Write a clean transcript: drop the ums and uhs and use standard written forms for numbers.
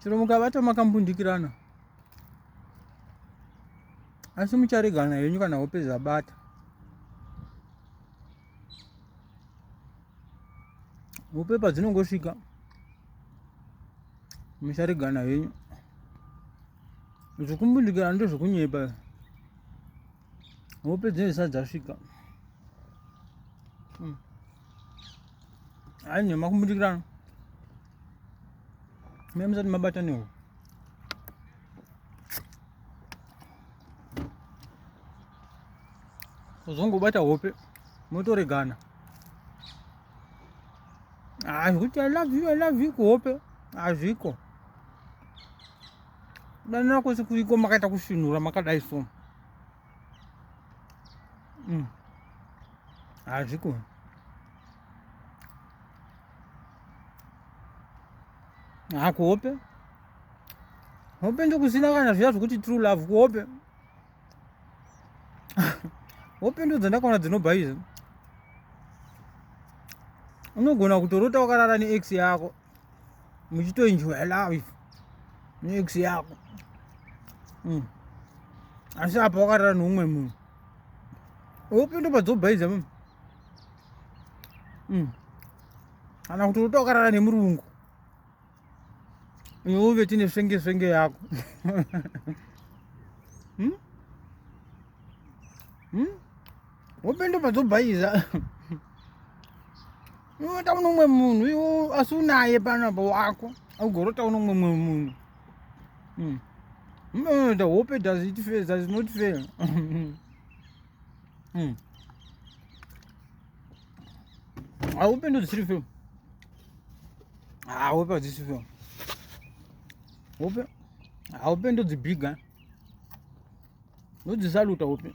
Chero mukavata makambundikirana, asi mucharegana henyu kana hope dzabata. Hope padzinongosvika mucharegana henyu. Zvekumbundikirana ndezvekunyepa, hope dzinenge dzisati dzasvika. Hayi, nhema kumbundikirana me musati mabata nehope. Uzongobata hope motoregana. Ah, zvekuti I love you, I love you kuhope hazviko. Kudanana kwese kuriko makaita kusvinura makadai so. Hazviko. Ha, kuhope. Hope ndokusina kana zviya zvekuti true love kuhope. Hope ndo dzandakaona dzinobhaiza. Unogona kutorota wakarara neex yako muchitoenjoya life neex yako. Asi apa wakarara neumwe munhu. Hope ndo padzobhaiza mama. Kana kutorota wakarara nemurungu, iwe uve tine svenge svenge yako. Hope ndo padzobhaiza. Unorota uno umwe munhu iwe asi unaye panapa wako, ugorota uno umwe munhu. The hope does it fail, does not fail. Hope ndo dzisiri fail. Ah, hope hadzisi fail. Hope, hope ndodzibhiga, ndodzisaluta hope.